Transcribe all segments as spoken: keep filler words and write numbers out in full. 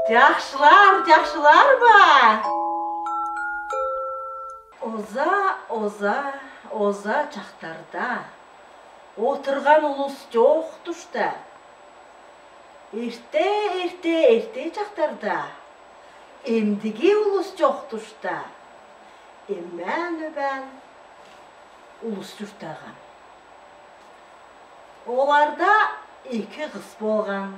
Чахсылар, чахсылар ба? Оза, оза, оза чахтарда одырган улус чоохтушта. Эртте, эртте, эртте чахтарда эмдиги улус чоохтушта. Эммән-үбән улус чуртаһан. Оларда ике кыз болһан.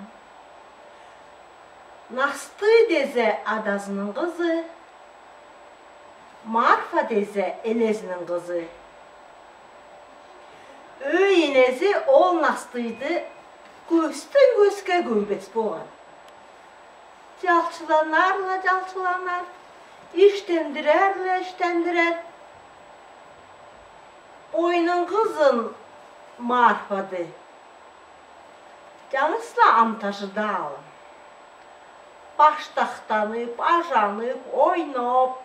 Настый дизе адазының кызы, Марфа дизе энезінің кызы. Үй энези ол Настыйды көстен көске күүмбәс болһан. Чалчыланар ла чалчыланар, иштендирәр лә иштендирәр. Ойнын кызын Марфады чаңһыс ла амтажыдаалын. Баштахтанып, ажанып, ойнап,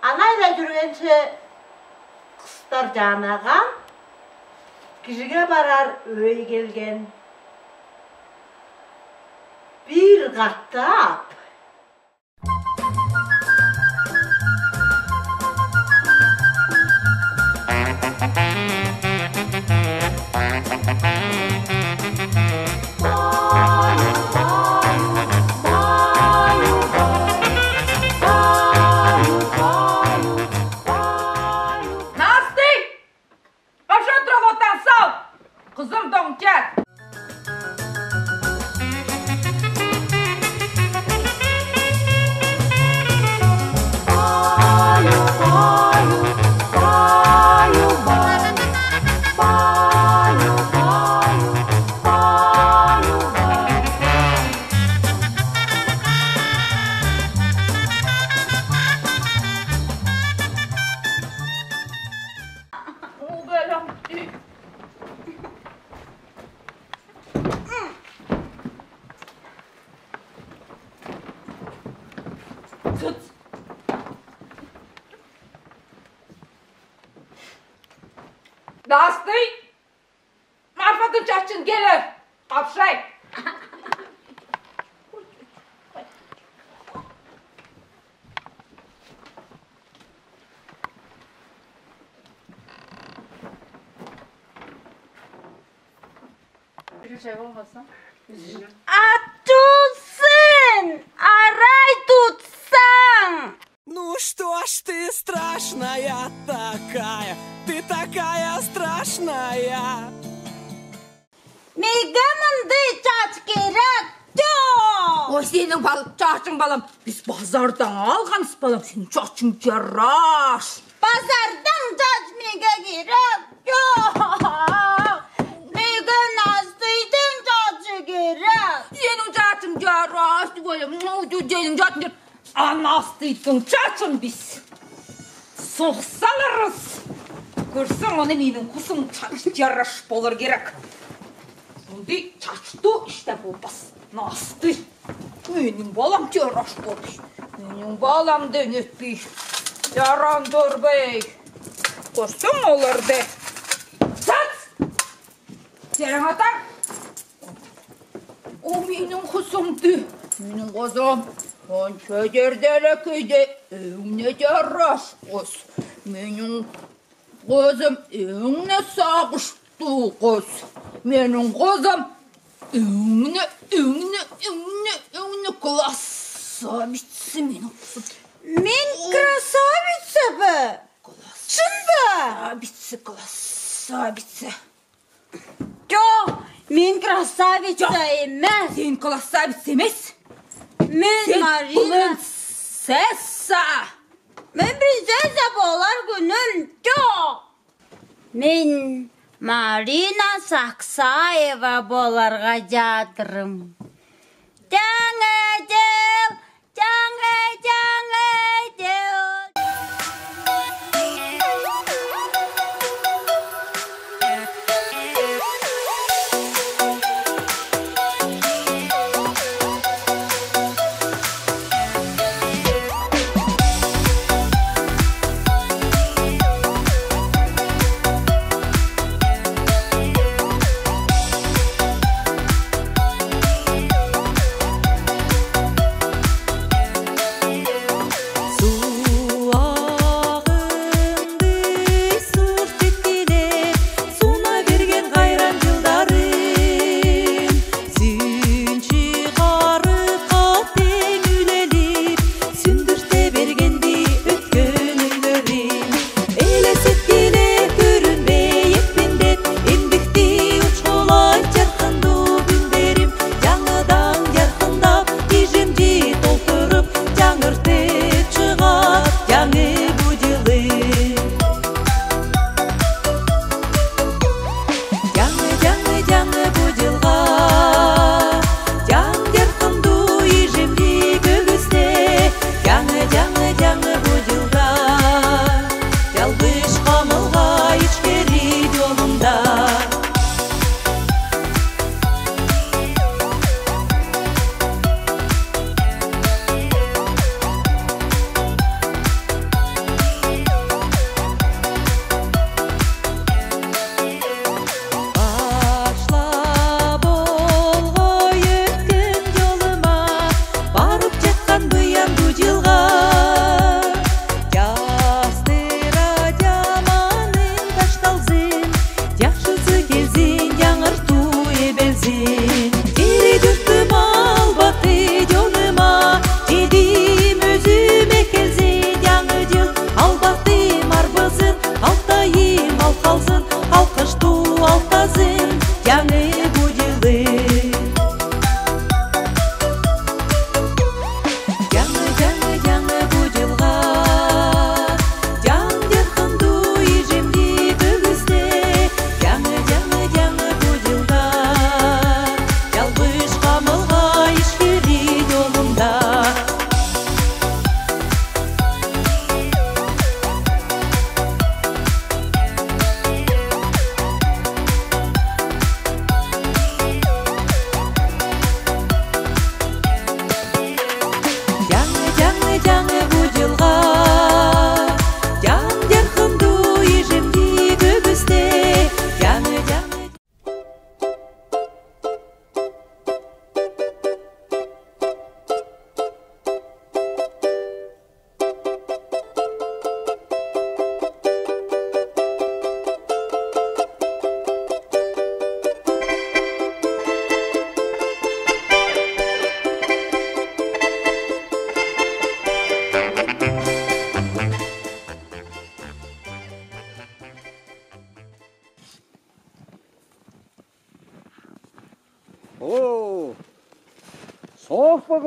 анай да җөргенче кыстар җанаһан, киҗиге барар өй келген. Бир катап Настый! Пошёл, дрова там сал! Кызым доңча. Настый! Марфадың чачын келер! Капшай! Ачусын арай тутсаң! Ну что ж ты страшная такая, ты такая страшная. Миге мындый чач кирәк, тё! Ой, синең бал-, чачың, балам, без базардан алһанбыз, балам, синең чачың яраш. Базардан чач миге кирәк, тё! Миге Настыйдың чачы кирәк. Синең чачың яраш, балам, ну, синең чачың яраш. А Настыйдың чачын без сохсаларбыз. Көрсең, аны минең хусым чач яраш болар кирәк. Мындый чач ту иште болбас. Настый. Минең балам яраш болар. Минең балам да нетпей. Яран дорбай. Көрсең оларды. Чач! Сәлем, ата. О, минең хусымды, минең кызым. Онча җирдә лә киде, өңне яраш кыз. Минең кызым, өңне сагыш ту кыз. Минең кызым, өңне, өңне, өңне, өңне красавица минең кызым. Мин красавица ба? Чын ба? Красавица, красавица. Тё, мин красавица эмәс. Син красавица эмәс. Мин Марина. Принцесса. Мин принцесса болар күнем, тё. Мин Марина Саксаева боларга җаатырым. Таңһа җил, таңһа, таңһа җил.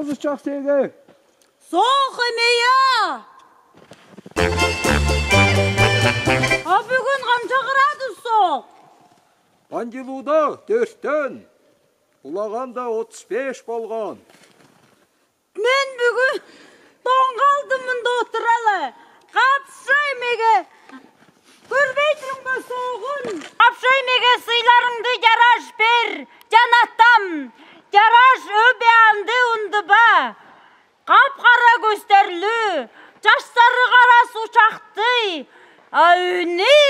Узачак сээге. Соох эмеа. А бөгүн канча градус соох? Ангылууда дөрттен, улаганда отус беш болган. Мен бөгүн тоңалдым, мында олтуралла. Капша эмеге көрбейтириңме соогун? Капша эмеге сыйларыңды яраш бер, янатам, яраш өбеанды ундуба. Кап-кара көстерлүү, чаштары кара сучактый, а үни,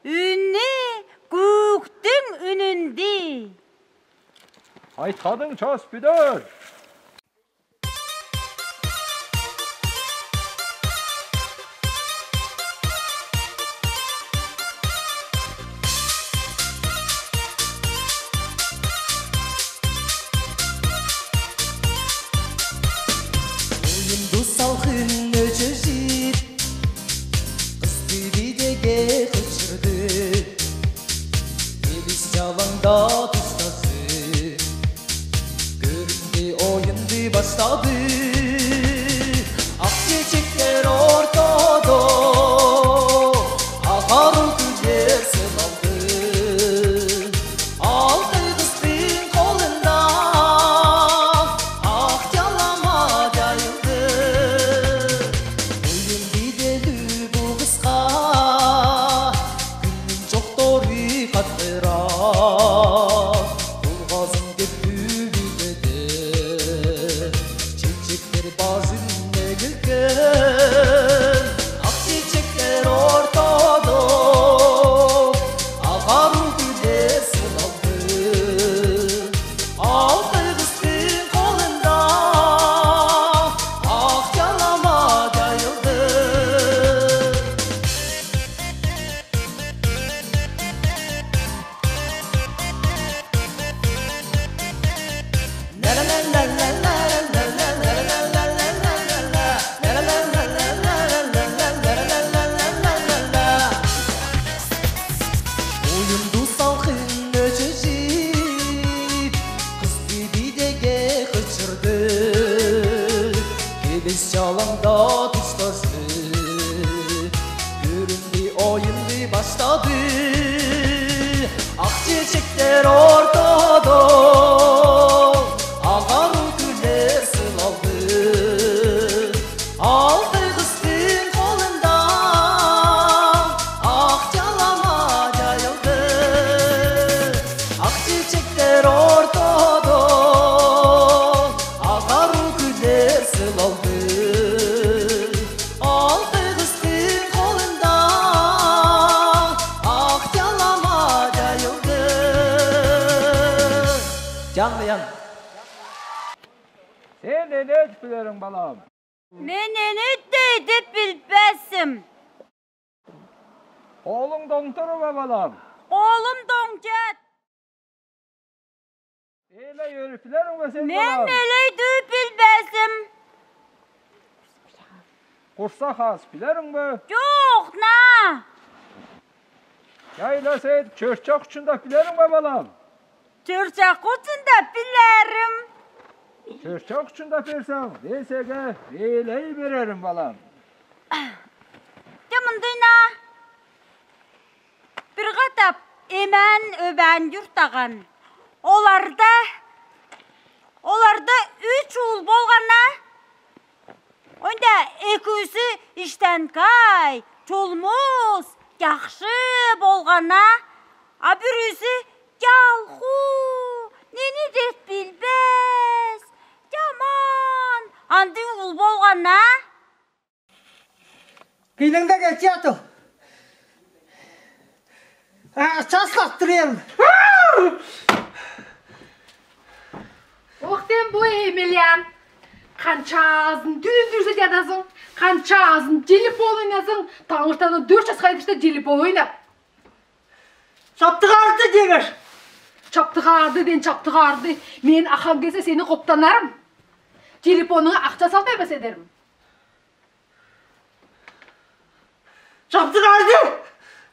үни күүктүң үнүндүй. Айтканың час бүдер. Оюнду салкын өчөжит, кызды бидеге кычырды. Кебис чалаңда тустазы. Көрүнди, оюнду баштады. Ак чечектер ортодо, ак ару гүллер сыналды. Алты кыздың колында ак чалама жайылды. Оюн биделүү бу кыска, күннүң чоктору каттырар. Булгазын деп түүлүледи. Чечектер бажын эгилген, ак чечектер ортодо, ак ару гүллер сыналды. Алты кыздың колында ак чалама жайылды. Оюнду салкын өчөжит, кызды бидеге кычырды. Кебис чалаңда тустазы. Көрүнди, оюнду баштады. Ак чечектер ортодо, ак ару гүллер сыналды. Алты кыздың колында ак чалама жайылды. Ак чечектер ортодо, ак ару гүллер сыналды. Алты кыздың колында ак чалама жайылды. Жан, Аян. Сен не эдип билериң, балам? Мен эне де эдип билбезим. Колуң тоңдур бе, балам? Колум тоңчат. Элей өрүп билериң бе сен, балам? Мен элей дүүп билбезим. Курсак казып билериң бе? Жок, на. Чайла, сен чөртчак учундап билериң бе, балам? Чөртчак учундап билерим. Чөртчак учундап билсең, мен сеге элей берерим, балам. Те мындый на. Бир катап эмән-өбән юртаган. Оларда, оларда үч уул болган на. Онда экүүси иштенкәй, чулмус, яхшы болган на. А бүрүси ялхуу, нени дет билбес, яман, андый уул болган на. Киилиңде кетче тул. А, часкап тур эдим. Ох, сен бу, Емельян. Канчаазын дүүндүрсе ядасың, канчаазын телефон ойнасың, таңгыртадан дөрт часха чедир телефон ойнап. Чаптыгарды деңер. Чаптыгарды ден, чаптыгарды. Мен ахам келсе, сени коптанарым. Телефоныңа акча салып бермес эдерим. Чаптыгарды!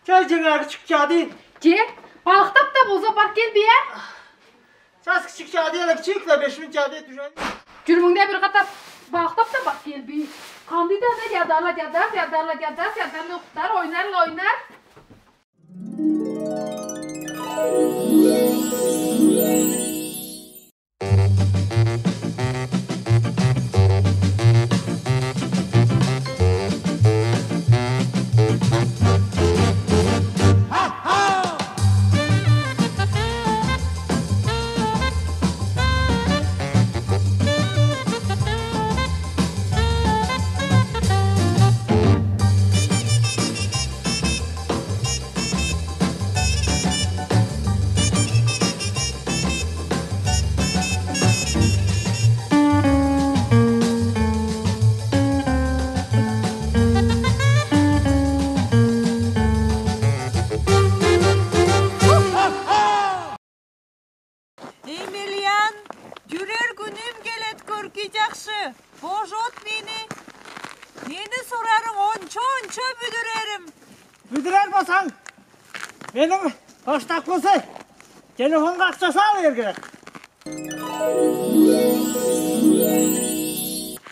Чай жеңер чикчады. Че, балыктап та болза бар кел бе, а? Час кичик чады, ана кичик ла беш минут чады, тужан. Чурмуңда бир катап баактап та бак келбей. Кандый да ана ядар ла, ядар, ядар ла, ядар, ядар ла, уктар, ойнар ла, ойнар. Эмельян, юрер куьним келед, кӧрки чакшы, божот мени. Мени сурарың ончо-ончо, бүдірерим. Бүдірер болсаң, менің поштапкасы телефонға ақша салар керек.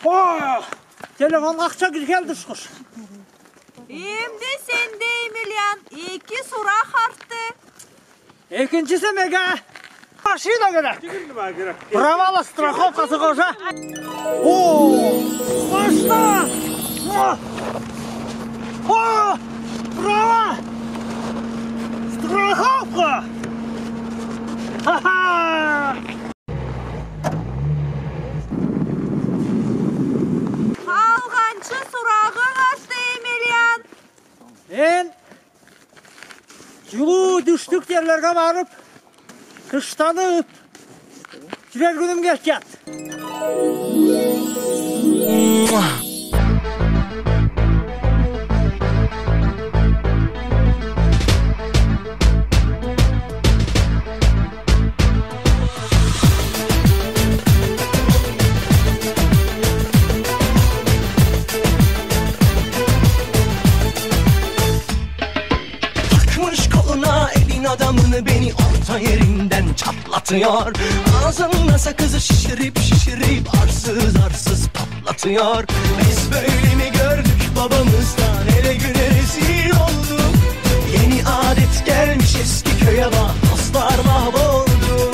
О, телефонға ақша кир келді, шүкір. Эмде сенде, Эмельян, эки сурах артты. Экинчиси мега машина керек. Правала страховкасы қоса. О, машина! О! О! Права! Страховка! Ха-ха! Халғаншы сурағың артты, Эмельян. Мен жылу тӱштік жерлерге барып, тыштанып, жүрер куьним келче. Takmış koluna elin adamını, beni orta yerinden çatlatıyor. Ağzında sakızı şişirip şişirip arsız arsız patlatıyor. Biz böyle mi gördük babamızdan, ele güne rezil olduk. Yeni adet gelmiş eski köye bak, dostlar mahvoldu.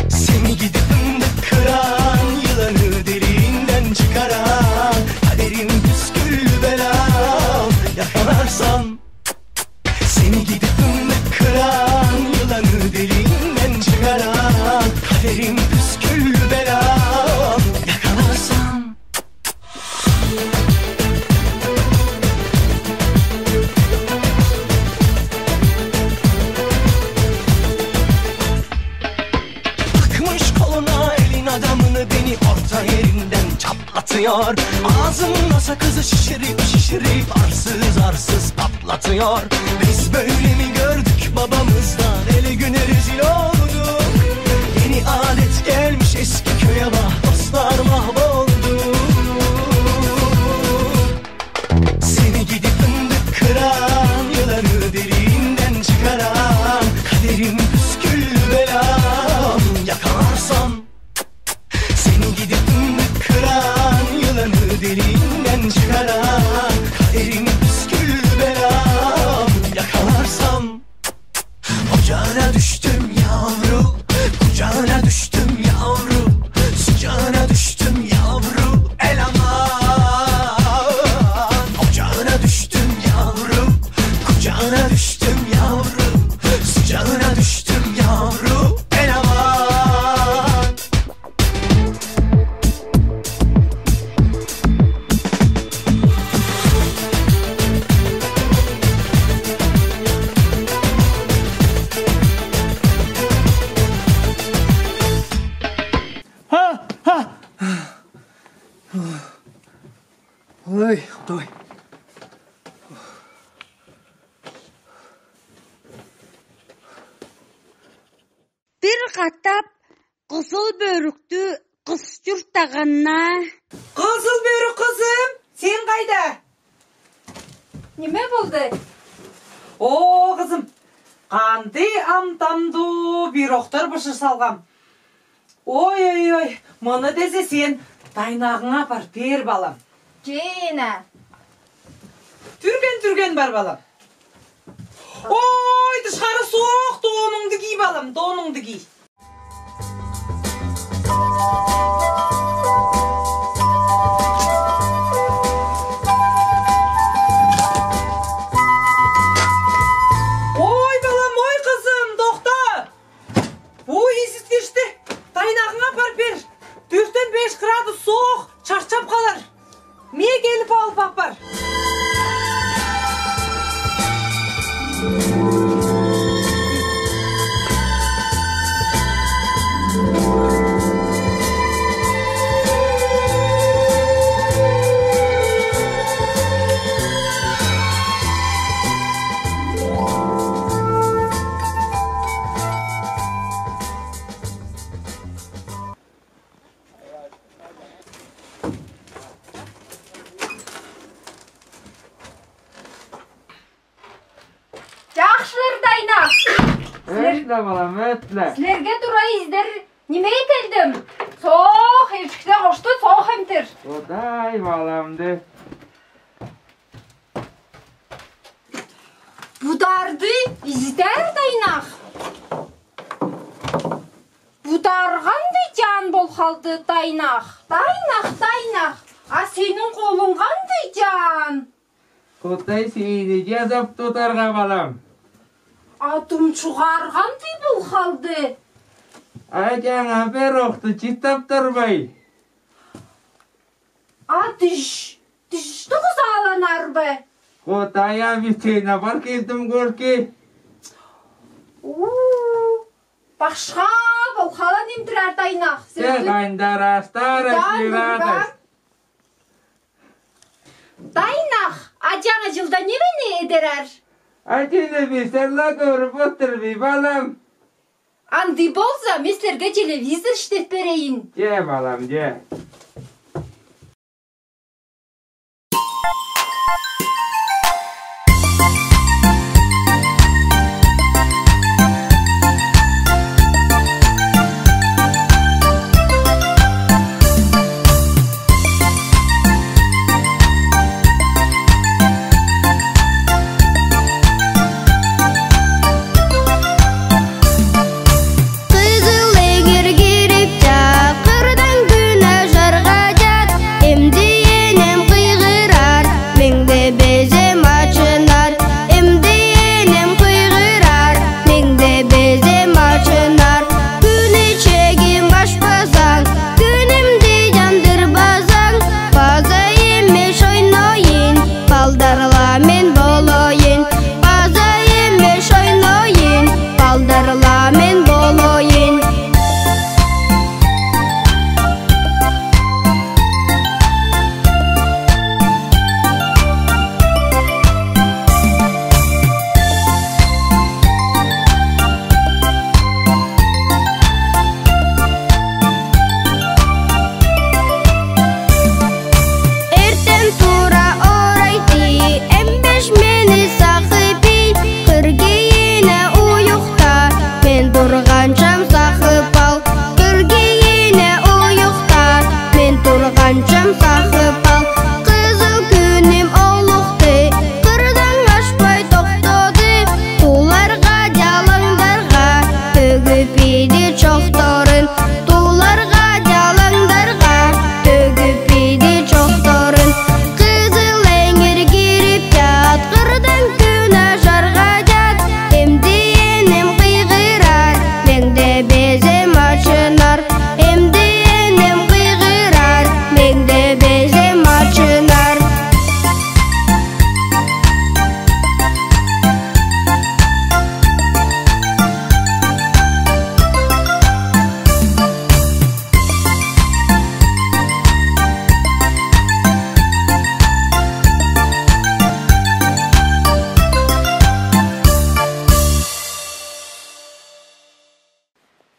Seni gidi fındık kıran, yılanı deliğinden çıkaran, kaderim püsküllü belam, yakalarsam. Seni gidi fındık kıran, yılanı deliğinden çıkaran, kaderim püsküllü belam, yakalarsam. Takmış koluna elin adamını, beni orta yerinden çatlatıyor. Ağzında sakızı şişirip şişirip arsız arsız patlatıyor. Biz böyle mi gördük babamızdan, ele güne rezil olduk. Yeni adet gelmiş eski köye bak, dostlar mahvoldu. Seni gidi fındık kıran, yılanı deliğinden çıkaran, kaderim püsküllü belam, yakalarsam. Seni gidi fındık kıran, yılanı deliğinden çıkaran, kaderim püsküllü belam, yakalarsam. Ocağına düştüm yavru, kucağına düştüm yavru, sıcağına düştüm yavru, el aman. Ocağına düştüm yavru, kucağına düştüm yavru, sıcağına düştüm yavru, el aman. Ой, Худай. Бир катап кызыл бөрүктү кыс чуртаган на. Кызыл бөрүк кызым, сен кайда? Неме болду? О, кызым, кандый ам-тамдуу пирогтар бышыр салгам. Ой, ой, ой, муны десе сен Дайнағыңа апарып бер, балам. Же, ана. Түрген, түрген бар, балам. Ой, тышқары соох, доныңды кий, балам, доныңды кий. Ой, балам, ой, кызым, тохта. Ой, изиткешти, Дайнағыңа апарып бер. Тӧрттен беш градус соох, чарчап калар. Ме келип алып апар. Чахшылар, Дайнах! Өтле, балам, өтле. Силерге тура издер ниме этелдим? Соох, ишкеде кошты, соох эмтер. Одай, баламды. Бударды изитер, Дайнах. Бударган даян бол халды, Дайнах. Дайнах, Дайнах. А сенин колунг кандай даян? Котай сени жазап тутарға, балам. А тумчуғарган дай бол халды. А жаңа пирогты читап турбай. А тиш, тиш тоғызаланар ба? Котай, а бисен апар келдим, көрке. У, башха бол хала немтірер, Дайнах. Тек андар астар. Дайнах, а жаңа жылда немени эдерер? Ачыны бисерла көріп отырбай, балам. Андый болза, мен силерге телевизор иштеп берейин. Же, балам, же. Кызыл эңир кирип чат, кырдан күүн ажарган чат. Эмдиинем кыйгырар, мең даа безем ачынар. Эмдиинем кыйгырар, мең даа безем ачынар. Күүн ичегим ашпасаң, күүнүмдү яндырбасаң, паза эмеш ойнайын, балдарла мен болайын. Паза эмеш ойнайын, балдарла мен болайын. Эртен тура орайты, эмбеш мени сахып ий. Кыр кийине уйукта, мен турғанчам сахып ал. Кыр кийине уйукта, мен турғанчам сахып ал. Кызыл күүнүм олухты, кырдан ашпай тохтады. Тууларға, чалаңдарға төгіп иди чохторын. Тууларға, чалаңдарға төгіп иди чохторын. Кызыл эңир кирип чат, кырдан күүн ажарган чат. Эмдиинем кыйгырар, мең даа безем ачынар. Эмдиинем кыйгырар, мең даа безем ачынар.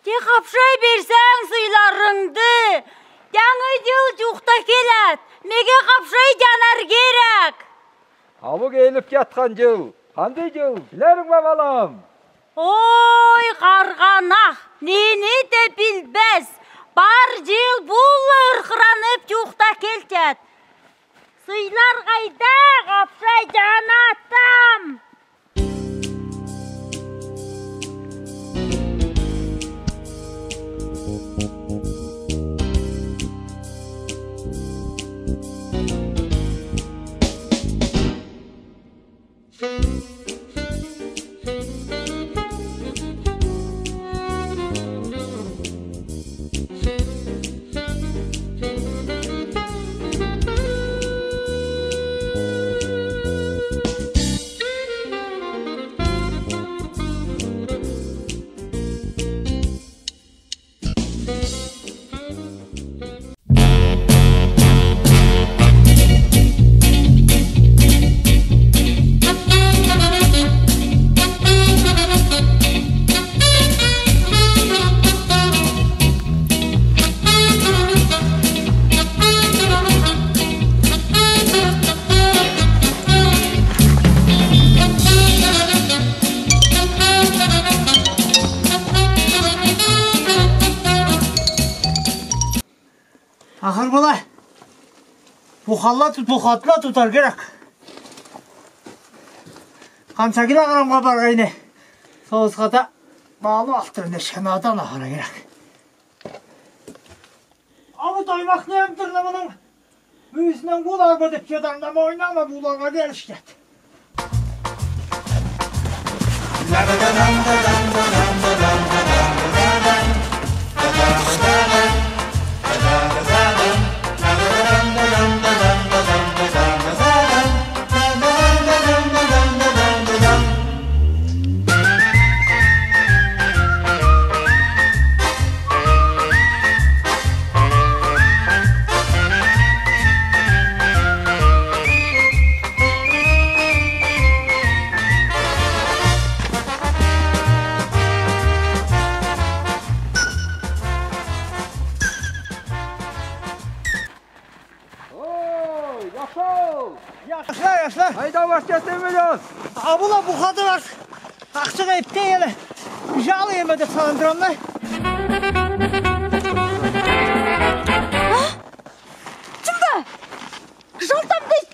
Че хапшай берсең сыйларыңды, Яңа чыл чуухта келет, меге хапшай чанар кирек. Ам келип чатхан чыл кандай чыл, пилеринг бе, балам? Ой, харғанах, нени де пилбес. Пар йыл буллыр хранып чуухта келчет. Сыйлар кайда, капшай чаана атам? Ахыр былай. Пухалла тут, пухатла тутар керек. Канша килограммга баргайны. Соосхада малды алтырын эшкен адан ахара керек. Абу тоймак не эмтир намының? Мүйиснен кулар бедеп чедан да мойнана булага келишкет. Ой, яшыл! Яшла, яшла! Айда, баш кестен билёс! Абула бухатырас. Ахчага эптейле. Жалы эме деп сандырам да. А? Чымда? Жалтам дейт.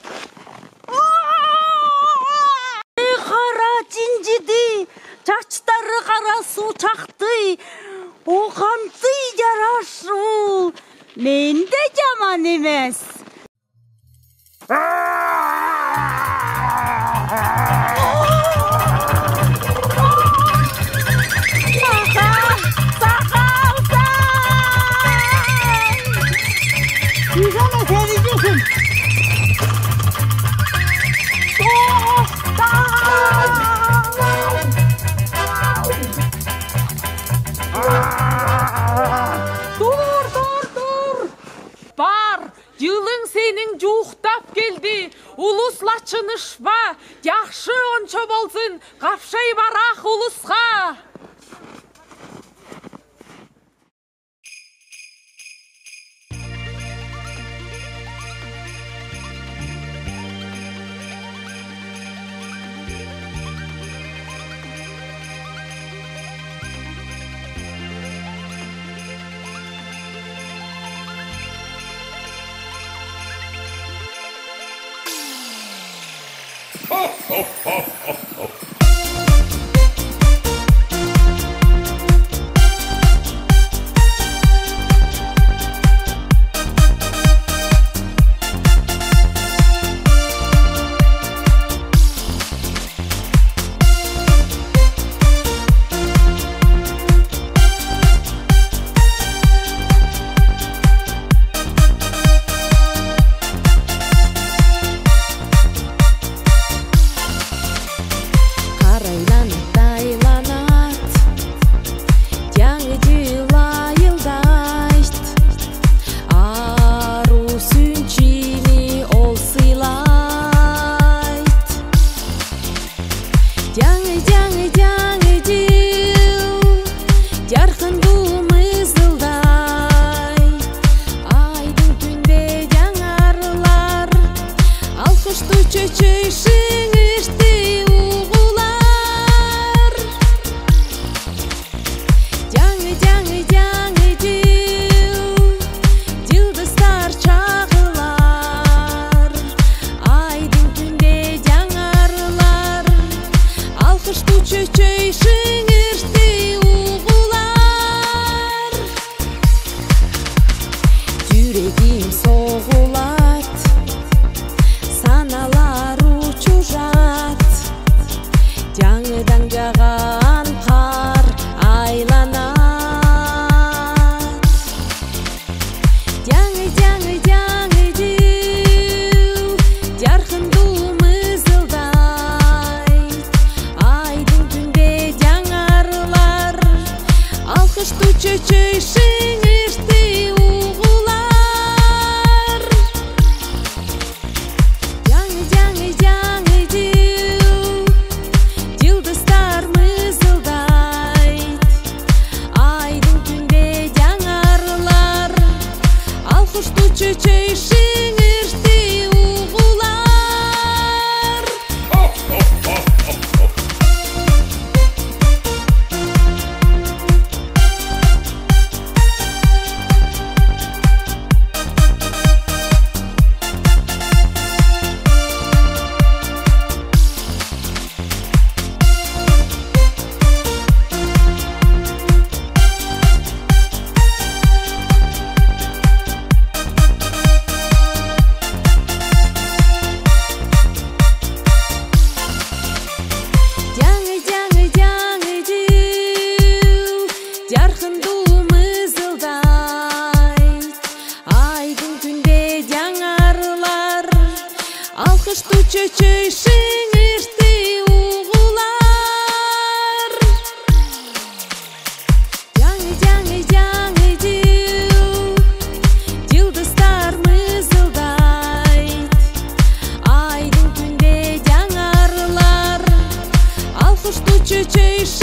Кара чинчиди, чачтары кара суу чакты, окантый жараш ул, мен де жаман эмес. Сакал, сакал, сакал! Ужаны серигесин. Тур, тур, тур! Пар, йылынъ сенинъ жуухтап келди. Улусла чынышпа, яхшы ончо болзын, капшай барах улусха. Карайланат, айланат, Яңы йыл айылдайт, ару сүүнчини ол сыйлайт. Яңы, яңы, яңы йыл, яркын туу мызылдай. Айдынъ тунде яңарлар, алкыштуу чечей шыңыртыу угылар. Яңы, яңы, яңы йыл, Алхышту чечейшиң, эртти угулар. Дяңи, дяңи, дяңи дил, йылдыстар мызылдайт. Айдын кюнде дяңарлар. Алхышту чечейшиң,